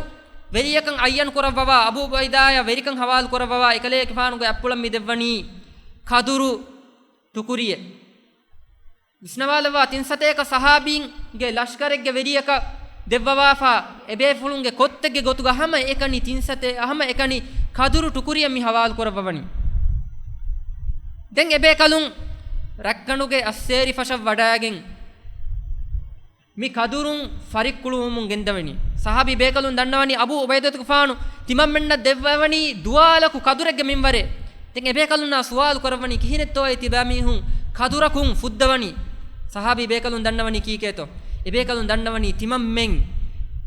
ވެރިޔަކަށް އައްޔަން ކުރައްވަވާ، އަބޫ ޢުބައިދާޔަށް ވެރިކަން ޙަވާލު ކުރައްވަވާ، އެކަލޭގެފާނުގެ އަތްޕުޅަށް މި ދެއްވަނީ ކަދުރު ޓުކުރިއެއް. ވިސްނަވާލައްވާ، ތިން ސަތޭކަ ޞަޙާބީންގެ ލަޝްކަރެއްގެ ވެރިޔަކަށް ދެއްވަވާފަ، އެބޭފުޅުންގެ ކޮށްތެއްގެ ގޮތުގަ ހަމަ އެކަނި ތިން ސަތޭ، ހަމަ އެކަނި ކަދުރު ޓުކުރިއަށް މި ހަވާލު ކުރައްވަވަނީ. ދެން އެބޭކަލުން ރައްކަނޑުގެ އައްސޭރި ފަށަށް ވަޑާގެން މި ކަދުރުން ފަރިއްކުޅުވުމުން ގެންދަވަނީ. ޞަޙާބީ ބޭކަލުން ދަންނަވަނީ އަބޫ ޢުބައިދަތުގެފާނު ތިމަންމެންނަށް ދެއްވަވަނީ ދުވާލަކު ކަދުރެއްގެ މިންވަރެއް. ދެން އެބޭކަލުންނާ ސުވާލު ކުރައްވަނީ ކިހިނެއްތޯއޭ ތިބާމީހުން ކަދުރަކުން ފުއްދަވަނީ؟ ޞަޙާބީ ބޭކަލުން ދަންނަވަނީ ކީކޭތޯ؟ އެބޭކަލުން ދަންނަވަނީ ތިމަންމެން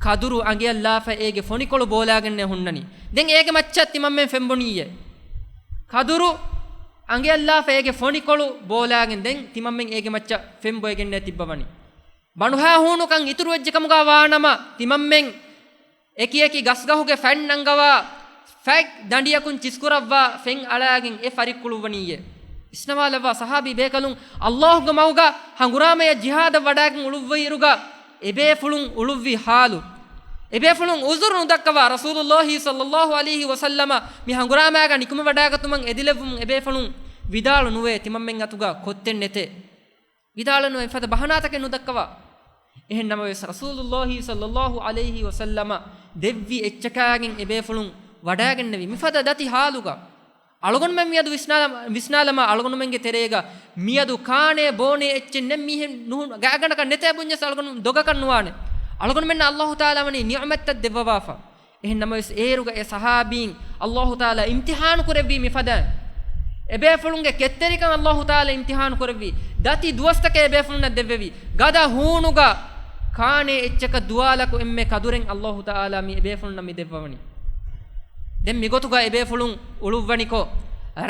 ކަދުރު އަނގިއަށްލާފަ އޭގެ ފޮނިކޮޅު ބޯލާގެންނޭ ހުންނަނީ. ދެން އޭގެ މައްޗަށް ތިމަންމެން ފެންބުނީއޭ. ކަދުރު އަނގިއަށްލާފަ އޭގެ ފޮނިކޮޅު ބޯލާގެން ދެން ތިމަންމެން އޭގެ މައްޗަށް ފެންބޮއެގެންނޭ ތިއްބަވަނީ. ބަނޑުހާ ހޫނުކަން އިތުރުވެއްޖެ ކަމުގަ ވާނަމަ، ތިމަންމެން އެކި އެކި ގަސްގަހުގެ ފަތް ނަންގަވާ، ފަތް ދަނޑިއަކުން ޗިސްކުރައްވާ، ފެން އަޅާގެން އެ ފަރިއްކުޅުއްވަނީއޭ. ވިސްނަވާލައްވާ ޞަޙާބީ ބޭކަލުން، ﷲ ގެ މަގުގަ ހަނގުރާމަޔަށް ޖިހާދަށް ވަޑާގެން އުޅުއްވިއިރުގަ، އެބޭފުޅުން އުޅުއްވި ޙާލު. އެބޭފުޅުން ޢުޛުރު ނުދައްކަވާ، ރަސޫލުﷲ ޞައްލަﷲ ޢަލައިހި ވަސައްލަމަ މި ހަނގުރާމައިގަ ނިކުމެވަޑައިގަތުމަށް އެދިލެއްވުމުން އެބޭފުޅުން ވިދާޅު ނުވޭ، ތިމަންމެން އަތުގަ ކޮށްތެއް ނެތޭ. ވިދާޅު ނުވޭ، ފަދަ ބަހަނާތަކެއް ނުދައްކަވާ. އެހެން ނަމަވެސް، ރަސޫލުﷲ ޞައްލަﷲ ޢަލައިހި ވަސައްލަމަ ދެއްވި އެއްޗަކާގެން އެބޭފުޅުން ވަޑައިގެންނެވި މިފަދަ ދަތި ޙާލުގަ. އަޅުގަނޑުމެން މިއަދު ވިސްނާލަ-، ވިސްނާލަމާ، އަޅުގަނޑުމެންގެ ތެރޭގަ މިއަދު ކާނޭ ބޯނޭ އެއްޗެއް ނެތް މީހެއް ނުހުން، ގާތްގަނޑަކަށް ނެތޭ ބުންޏަސް އަޅުގަނޑު ދޮގަކަށް ނުވާނެ. އަޅުގަނޑުމެންނަށް ﷲ ތަޢާލާ ވަނީ ނިޢުމަތްތައް ދެއްވަވާފަ. އެހެން ނަމަވެސް، އޭރުގަ އެ ޞަޙާބީން ﷲ ތަޢާލާ އިމްތިޙާނު ކުރެއްވީ މިފަދައިން. އެބޭފުޅުންގެ ކެތްތެރިކަން ﷲ ތަޢާލާ އިމްތިޙާނު ކުރެއްވީ. ދަތި ދުވަސްތަކެއް އެބޭފުޅުންނަށް ދެއްވެވި. ގަދަ ހޫނުގަ ކާނޭ އެއްޗަކަށް ދުވާލަކު އެންމެ ކަދުރެއް ﷲ ތަޢާލާ މި އެބޭފުޅުންނަށް މި ދެއްވަވަނީ. ދެން މިގޮތުގަ އެބޭފުޅުން އުޅުއްވަނިކޮށް،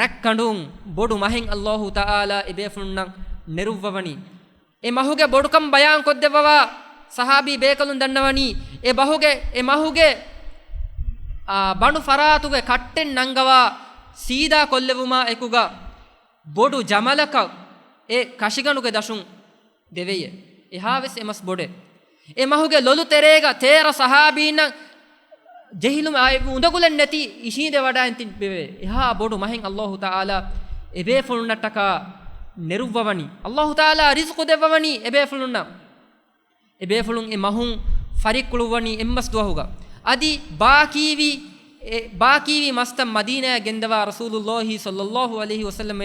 ރައްކަނޑުން ބޮޑު މަހެއް ﷲ ތަޢާލާ އެބޭފުޅުންނަށް ނެރުއްވަވަނީ. އެ މަހުގެ ބޮޑުކަން ބަޔާން ކޮށްދެއްވަވާ ޞަޙާބީ ބޭކަލުން ދަންނަވަނީ، އެ ބަހުގެ، އެ މަހުގެ، އާ، ބަނޑު ފަރާތުގެ ކައްޓެއް ނަންގަވާ ސީދާ ކޮށްލެވުމާ އެކުގަ ބޮޑު ޖަމަލަކަށް އެ ކަށިގަނޑުގެ ދަށުން ދެވެޔޭ. އެހާވެސް އެ މަސް ބޮޑޭ. އެ މަހުގެ ލޮލު ތެރޭގަ ތޭރަ ޞަޙާބީންނަށް ޖެހިލުމަށް އުނދަގުލެއް ނެތި އިށީނދެ ވަޑައިން ތިއްބެވޭ. އެހާ ބޮޑު މަހެއް ﷲ ތަޢާލާ އެބޭފުޅުންނަށްޓަކާ ނެރުއްވަވަނީ. ﷲ ތަޢާލާ ރިޒުޤު ދެއްވަވަނީ އެބޭފުޅުންނަށް. އެބޭފުޅުން އެ މަހުން ފަރިއްކުޅުއްވަނީ އެއްމަސް ދުވަހުގަ. އަދި ބާކީވި، އެ ބާކީވި މަސްތައް މަދީނާއަށް ގެންދަވާ ރަސޫލުﷲ ޞައްލަﷲ ޢަލައިހި ވަސައްލަމަ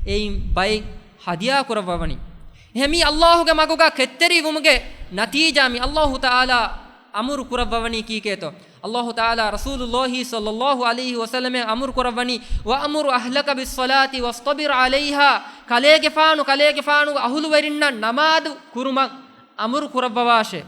އެއިން ބައެއް ހަދިޔާ ކުރައްވަވަނީ. އެހެން މީ ﷲ ގެ މަގުގަ ކެތްތެރިވުމުގެ ނަތީޖާ މި ﷲ ތަޢާލާ އަމުރު ކުރައްވަވަނީ ކީކޭތޯ؟ ﷲ ތަޢާލާ ރަސޫލުﷲ ޞައްލަﷲ ޢަލައިހި ވަސައްލަމަ އަމުރު ކުރައްވަނީ، "وَأْمُرْ أَهْلَكَ بِالصَّلَاةِ وَاصْطَبِرْ عَلَيْهَا." ކަލޭގެފާނު، ކަލޭގެފާނުގެ އަހުލުވެރިންނަށް ނަމާދު ކުރުމަށް އަމުރު ކުރައްވަވާށޭ.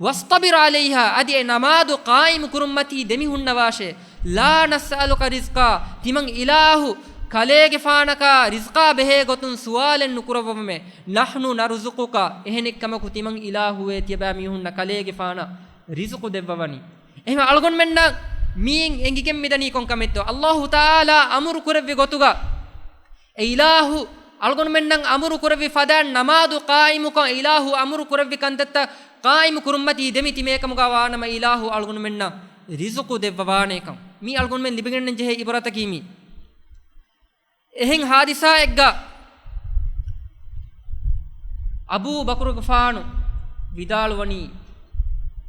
"وَاصْطَبِرْ عَلَيْهَا." އަދި އެ ނަމާދު ޤާއިމު ކުރުންމަތީ ދެމިހުންނަވާށޭ. "لَا نَسْأَلُكَ رِزْقًا." ތިމަން އިލާހު ކަލޭގެފާނަކާ ރިޒްޤާ ބެހޭ ގޮތުން ސުވާލެއް ނުކުރައްވަމޭ. "نَحْنُ نَرْزُقُكَ." އެހެނެއްކަމަކު ތިމަން އިލާހުވޭ ތިޔަބައިމީހުންނަށް ކަލޭގެފާނަށް ރިޒުޤު ދެއްވަވަނީ. އެހެން އަޅުގަނޑުމެންނަށް މީން އެނގިގެން މިދަނީ ކޮންކަމެއްތޯ؟ ﷲ ތަޢާލާ އަމުރު ކުރެއްވި ގޮތުގަ އެ އިލާހު އަޅުގަނޑުމެންނަށް އަމުރު ކުރެއްވި ފަދައިން ނަމާދު ޤާއިމުކޮށް، އެ އިލާހު އަމުރު ކުރެއްވި ކަންތައްތައް ޤާއިމު ކުރުންމަތީ ދެމި ތިމޭކަމުގަ ވާނަމަ އިލާހު އަޅުގަނޑުމެންނަށް ރިޒުޤު ދެއްވަވާނޭކަން. މީ އަޅުގަނޑުމެން ލިބިގެންނަން ޖެހޭ އިބުރަތަކީ މީ. އެހެން ހާދިސާއެއްގަ އަބޫ ބަކުރުގެފާނު ވިދާޅުވަނީ،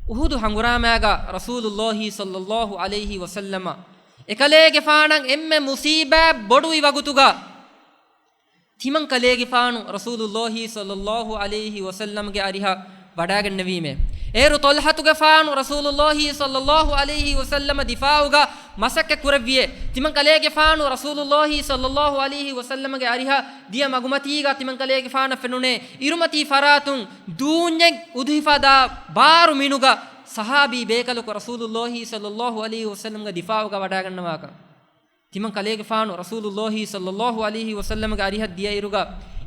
އުޙުދު ހަނގުރާމާގަ ރަސޫލުﷲ ޞައްލަﷲ ޢަލައިހި ވަސައްލަމަ އެކަލޭގެފާނަށް އެންމެ މުޞީބާތް ބޮޑުވި ވަގުތުގަ، ތިމަން ކަލޭގެފާނު ރަސޫލުﷲ ޞައްލަﷲ ޢަލައިހި ވަސައްލަމްގެ އަރިހަށް ވަޑާގެންނެވީމޭ. އޭރު ޠަލްޙަތުގެފާނު ރަސޫލުﷲ ޞައްލަﷲ ޢަލައިހި ވަސައްލަމަ ދިފާޢުގަ މަސައްކަތް ކުރެއްވިއޭ. ތިމަން ކަލޭގެފާނު ރަސޫލުﷲ ޞައްލަﷲ ޢަލައިހި ވަސައްލަމްގެ އަރިހަށް ދިޔަ މަގުމަތީގަ ތިމަން ކަލޭގެފާނަށް ފެނުނޭ އިރުމަތީ ފަރާތުން ދޫންޏެއް އުދުހިފަ ދާ ބާރު މިނުގަ ޞަޙާބީ ބޭކަލަކު ރަސޫލުﷲ ޞައްލަﷲ ޢަލައިހި ވަސައްލަމްގެ ދިފާޢުގަ ވަޑާގަންނަވާކަން. ތިމަން ކަލޭގެފާނު ރަސޫލުﷲ ޞައްލަﷲ ޢަލައިހި ވަސައްލަމްގެ އަރިހަށް ދިޔައިރުގަ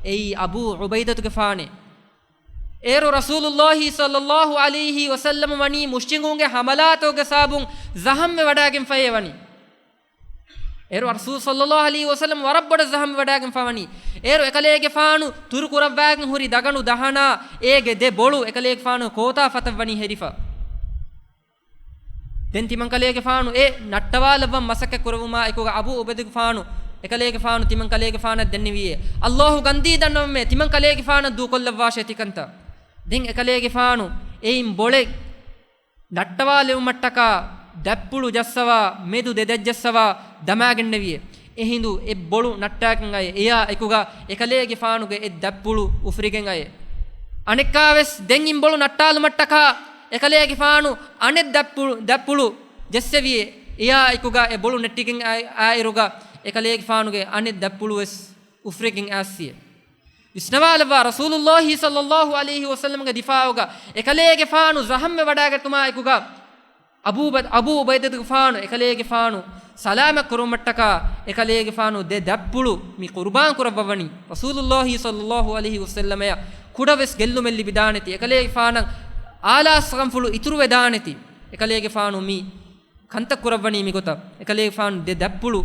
އެއީ އަބޫ ޢުބައިދަތުގެފާނޭ. އޭރު ރަސޫލުﷲ ޞައްލަﷲ ޢަލައިހި ވަސައްލަމް ވަނީ މުޝްރިކުންގެ ޙަމަލާތަކުގެ ސަބަބުން ޒަޚަމްވެ ވަޑާގެންފައޭ ވަނީ. އޭރު ރަސޫލު ޞައްލަﷲ ޢަލައިހި ވަސައްލަމް ވަރަށް ބޮޑަށް ޒަޚަމްވެ ވަޑާގެންފަ ވަނީ. އޭރު އެކަލޭގެފާނު ތުރު ކުރައްވާގެން ހުރި ދަގަނޑު ދަހަނާ އޭގެ ދެ ބޮޅު އެކަލޭގެފާނު ކޯތާ ފަތަށް ވަނީ ހެރިފަ. ދެން ތިމަން ކަލޭގެފާނު އެ ނައްޓަވާލައްވަން މަސައްކަތް ކުރެވުމާ އެކުގަ އަބޫ ޢުބައިދުގެފާނު އެކަލޭގެފާނު ތިމަން ކަލޭގެފާނަށް ދެންނެވިއޭ. ﷲ ގަންދީ ދަންނަވަމޭ ތިމަން ކަލޭގެފާނަށް ދޫކޮށްލައްވާށޭ ތިކަންތައް. ދެން އެކަލޭގެފާނު އެއިން ބޮޅެއް ނައްޓަވާލެވުމަށްޓަކާ ދަތްޕުޅު ޖައްސަވާ، މެދު ދެ ދަތް ޖައްސަވާ ދަމާގެންނެވިއޭ. އެހިނދު އެ ބޮޅު ނައްޓާގެން އައި އެޔާ އެކުގަ އެކަލޭގެފާނުގެ އެ ދަތްޕުޅު އުފުރިގެން އައި. އަނެއްކާވެސް ދެން އިން ބޮޅު ނައްޓާލުމަށްޓަކާ އެކަލޭގެފާނު އަނެއް ދަތްޕުޅު، ދަތްޕުޅު ޖެއްސެވިއޭ. އެޔާ އެކުގަ އެ ބޮޅު ނެއްޓިގެން އައި، އާއިރުގަ އެކަލޭގެފާނުގެ އަނެއް ދަތްޕުޅުވެސް އުފުރިގެން އައިސްއޭ. ވިސްނަވާލައްވާ ރަސޫލުﷲ ޞައްލަﷲ ޢަލައިހި ވަސައްލަމްގެ ދިފާޢުގަ އެކަލޭގެފާނު ޒަހަމްވެވަޑާގަތުމާ އެކުގަ އަބޫ ބަ-، އަބޫ ޢުބައިދަތުގެފާނު އެކަލޭގެފާނު ސަލާމަތް ކުރުމަށްޓަކާ އެކަލޭގެފާނު ދެ ދަތްޕުޅު މި ޤުރުބާން ކުރައްވަވަނީ. ރަސޫލުﷲ ޞައްލަﷲ ޢަލައިހި ވަސައްލަމަޔަށް ކުޑަވެސް ގެއްލުމެއް ލިބިދާނެތި، އެކަލޭގެފާނަށް އާލާސްގަންފުޅު އިތުރުވެދާނެތި. އެކަލޭގެފާނު މި ކަންތައް ކުރައްވަނީ މިގޮތަށް. އެކަލޭގެފާނު ދެ ދަތްޕުޅު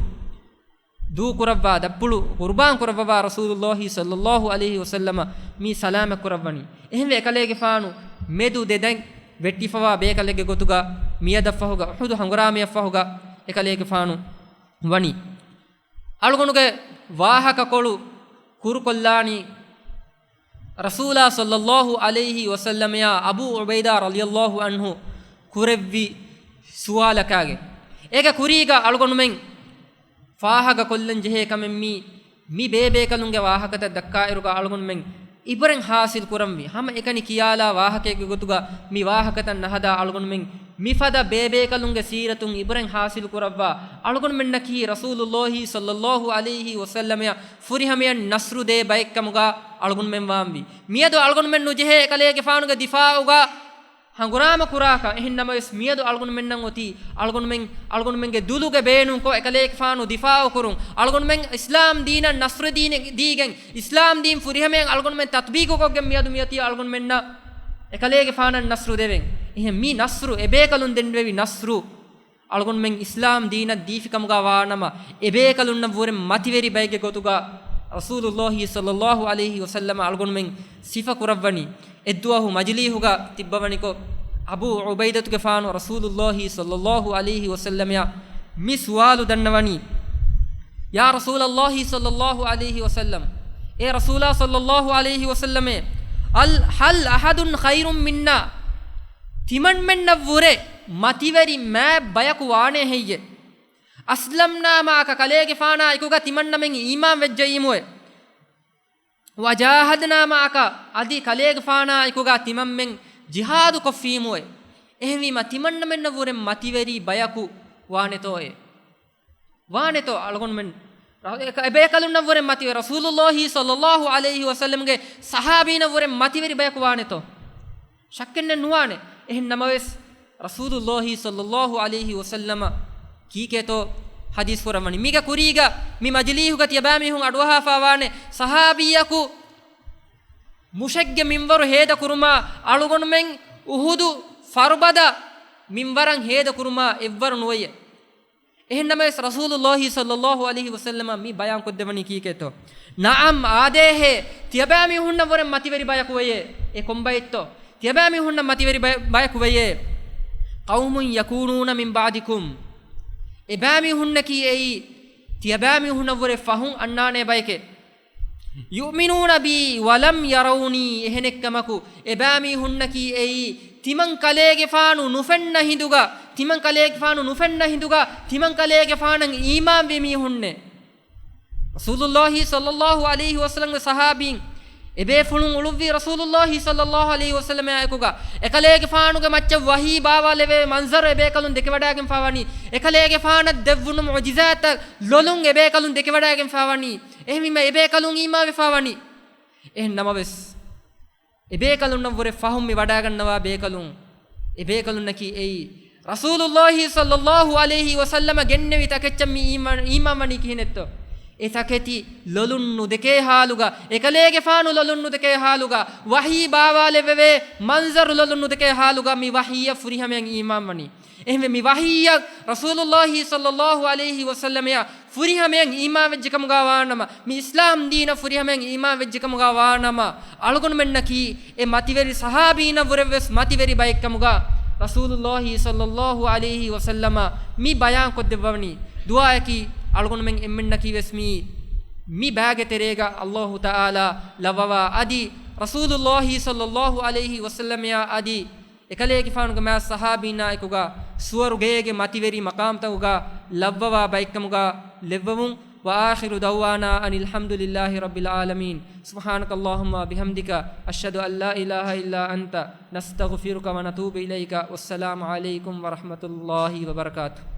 ދޫކުރައްވާ، ދަތްޕުޅު ޤުރުބާން ކުރައްވަވާ ރަސޫލުﷲ ޞައްލަﷲ ޢަލައިހި ވަސައްލަމަ މި ސަލާމަތް ކުރައްވަނީ. އެހެންވެ އެކަލޭގެފާނު މެދު ދެ ދަތް ވެއްޓިފަވާ ބޭކަލެއްގެ ގޮތުގަ މިއަދަށްފަހުގަ، އުޙުދު ހަނގުރާމަޔަށްފަހުގަ އެކަލޭގެފާނު ވަނީ. އަޅުގަނޑުގެ ވާހަކަކޮޅު ކުރުކޮށްލާނީ ރަސޫލާ ޞައްލަﷲ ޢަލައިހި ވަސައްލަމަޔާ އަބޫ ޢުބައިދާ ރަޟިޔަﷲ ޢަންހު ކުރެއްވި ސުވާލަކާގެ. އޭގެ ކުރީގަ އަޅުގަނޑުމެން ފާހަގަކޮށްލަން ޖެހޭ ކަމެއް މީ، މި ބޭބޭކަލުންގެ ވާހަކަތައް ދައްކާއިރުގަ އަޅުގަނޑުމެން އިބްރަތް ހާސިލް ކުރަންވީ. ހަމަ އެކަނި ކިޔާލާ ވާހަކައެއްގެ ގޮތުގަ މި ވާހަކަތައް ނަހަދާ އަޅުގަނޑުމެން މިފަދަ ބޭބޭކަލުންގެ ސީރަތުން އިބްރަތް ހާސިލް ކުރައްވާ، އަޅުގަނޑުމެންނަކީ ރަސޫލުﷲ ޞައްލަﷲ ޢަލައިހި ވަސައްލަމަޔަށް ފުރިހަމަޔަށް ނަޞްރު ދޭ ބައެއްކަމުގަ އަޅުގަނޑުމެން ވާންވީ. މިއަދު އަޅުގަނޑުމެން ނުޖެހޭ އެކަލޭގެފާނުގެ ދިފާޢުގަ ހަނގުރާމަ ކުރާކަށް. އެހެން ނަމަވެސް މިއަދު އަޅުގަނޑުމެންނަށް އޮތީ އަޅުގަނޑުމެން، އަޅުގަނޑުމެންގެ ދުލުގެ ބޭނުންކޮށް އެކަލޭގެފާނު ދިފާޢު ކުރުން. އަޅުގަނޑުމެން އިސްލާމް ދީނަށް ނަޞްރު ދީނެ-، ދީގެން، އިސްލާމް ދީން ފުރިހަމަޔަށް އަޅުގަނޑުމެން ތަޠްބީޤުކޮށްގެން މިއަދު މިއޮތީ އަޅުގަނޑުމެންނަށް އެކަލޭގެފާނަށް ނަޞްރު ދެވެން. އެހެން މި ނަޞްރު، އެބޭކަލުން ދެންނެވި ނަޞްރު، އަޅުގަނޑުމެން އިސްލާމް ދީނަށް ދީފިކަމުގަ ވާނަމަ، އެބޭކަލުންނަށްވުރެ މަތިވެރި ބައެއްގެ ގޮތުގަ ރަސޫލުﷲ ޞައްލަﷲ ޢަލައިހި ވަސައްލަމަ އަޅުގަނޑުމެން ސިފަ ކުރައްވަނީ. އެއްދުވަހު މަޖިލީހުގަ ތިއްބަވަނިކޮށް، އަބޫ ޢުބައިދަތުގެފާނު ރަސޫލުﷲ ޞައްލަﷲ ޢަލައިހި ވަސައްލަމަޔަށް މި ސުވާލު ދަންނަވަނީ، ޔާ ރަސޫލަﷲ ޞައްލަﷲ ޢަލައިހި ވަސައްލަމް، އޭ ރަސޫލާ ޞައްލަﷲ ޢަލައިހި ވަސައްލަމޭ، އަލް، ހަލް އަޙަދުން ޚައިރުން މިންނާ، ތިމަންމެންނަށްވުރެ މަތިވެރި މާތް ބަޔަކު ވާނޭ ހެއްޔެ؟ އަސްލަމްނާ މަޢަކަ، ކަލޭގެފާނާ އެކުގަ ތިމަންނަމެން އީމާން ވެއްޖައީމުއޭ. ވަޖާހަދްނާ މަޢަކަ، އަދި ކަލޭގެފާނާ އެކުގަ ތިމަންމެން ޖިހާދު ކޮށްފީމުއޭ. އެހެންވީމަ ތިމަންނަމެންނަށްވުރެ މަތިވެރި ބަޔަކު ވާނެތޯއޭ؟ ވާނެތޯ އަޅުގަނޑުމެން؟ ރަ-، އެ-، އެބޭކަލުންނަށްވުރެ މަތިވެ-، ރަސޫލުﷲ ޞައްލަﷲ ޢަލައިހި ވަސައްލަމްގެ ޞަޙާބީނަށްވުރެ މަތިވެރި ބަޔަކު ވާނެތޯ؟ ޝައްކެއްނެއް ނުވާނެ. އެހެން ނަމަވެސް، ރަސޫލުﷲ ޞައްލަﷲ ޢަލައިހި ވަސައްލަމަ ކީކޭތޯ ޙަދީޘް ކުރައްވަނީ؟ މީގެ ކުރީގަ މި މަޖިލީހުގަ ތިޔަބައިމީހުން އަޑުއަހާފާވާނެ ޞަޙާބީއަކު މުށެއްގެ މިންވަރު ހޭދަކުރުމާ އަޅުގަނޑުމެން އުޙުދު ފަރުބަދަ މިންވަރަށް ހޭދަކުރުމާ އެއްވަރު ނުވެޔޭ. އެހެން ނަމަވެސް، ރަސޫލުﷲ ޞައްލަﷲ ޢަލައިހި ވަސައްލަމަ މި ބަޔާން ކޮށްދެވަނީ ކީކޭތޯ؟ ނަޢަމް، އާދޭހޭ، ތިޔަބައިމީހުންނަށްވުރެ މަތިވެރި ބަޔަކު ވެޔޭ. އެ ކޮންބައެއްތޯ؟ ތިޔަބައިމީހުންނަށް މަތިވެރި ބަ-، ބަޔަކު ވެޔޭ. قوم يكونون من بعدكم، އެބައިމީހުންނަކީ އެއީ، ތިޔަބައިމީހުންނަށްވުރެ ފަހުން އަންނާނޭ ބަޔެކޭ. يؤمنون بي ولم يروني، އެހެނެއްކަމަކު، އެބައިމީހުންނަކީ އެއީ، ތިމަން ކަލޭގެފާނު ނުފެންނަ ހިނދުގަ، ތިމަން ކަލޭގެފާނު ނުފެންނަ ހިނދުގަ، ތިމަން ކަލޭގެފާނަށް އީމާންވި މީހުންނޭ. ރަސޫލުﷲ ޞައްލަﷲ ޢަލައިހި ވަސައްލަމްގެ ޞަޙާބީން، އެބޭފުޅުން އުޅުއްވީ ރަސޫލުﷲ ޞައްލަﷲ ޢަލައިހި ވަސައްލަމާ އެކުގަ، އެކަލޭގެފާނުގެ މައްޗަށް ވަޙީ ބާވާލެވޭ މަންޒަރު އެބޭކަލުން ދެކެވަޑައިގެންފާވަނީ، އެކަލޭގެފާނަށް ދެއްވުނު މުޢުޖިޒާތްތައް ލޮލުން އެބޭކަލުން ދެކެވަޑައިގެންފާވަނީ. އެހެންވީމަ އެބޭކަލުން އީމާންވެފާވަނީ. އެހެން ނަމަވެސް، އެބޭކަލުންނަށްވުރެ ފަހުން މި ވަޑައިގަންނަވާ ބޭކަލުން، އެބޭކަލުންނަކީ އެއީ، ރަސޫލުﷲ ޞައްލަﷲ ޢަލައިހި ވަސައްލަމަ ގެންނެވި ތަކެއްޗަށް މި އީމާން، އީމާންވަނީ ކިހިނެއްތޯ؟ އެ ތަކެތި ލޮލުން ނުދެކޭ ޙާލުގަ، އެކަލޭގެފާނު ލޮލުން ނުދެކޭ ޙާލުގަ، ވަޙީ ބާވާލެވެވޭ މަންޒަރު ލޮލުން ނުދެކޭ ޙާލުގަ މި ވަޙީއަށް ފުރިހަމަޔަށް އީމާންވަނީ. އެހެންވެ، މި ވަޙީއަށް ރަސޫލުﷲ ޞައްލަﷲ ޢަލައިހި ވަސައްލަމަޔަށް ފުރިހަމަޔަށް އީމާންވެއްޖެކަމުގަ ވާނަމަ، މި އިސްލާމް ދީނަށް ފުރިހަމަޔަށް އީމާންވެއްޖެކަމުގަ ވާނަމަ، އަޅުގަނޑުމެންނަކީ އެ މަތިވެރި ޞަޙާބީނަށްވުރެވެސް މަތިވެރި ބައެއްކަމުގަ، ރަސޫލުﷲ ޞައްލަﷲ ޢަލައިހި ވަސައްލަމަ މި ބަޔާންކޮށްދެއްވަވަނީ. ދުޢާއަކީ އަޅުގަނޑުމެން އެންމެންނަކީވެސް މި، މި ބައިގެ ތެރޭގަ ﷲ ތަޢާލާ ލައްވަވާ އަދި، ރަސޫލުﷲ ޞައްލަﷲ ޢަލައިހި ވަސައްލަމަޔާ އަދި، އެކަލޭގެފާނުގެ މާތް ޞަޙާބީންނާއެކުގަ ސުވަރުގޭގެ މަތިވެރި މަޤާމްތަކުގަ ލައްވަވާ ބައެއްކަމުގަ ލެއްވަވުން. وآخر دعوانا أن الحمد لله رب العالمين. سبحانك اللهم وبحمدك، أشهد أن لا إله إلا أنت، نستغفرك ونتوب إليك. والسلام عليكم ورحمة الله وبركاته.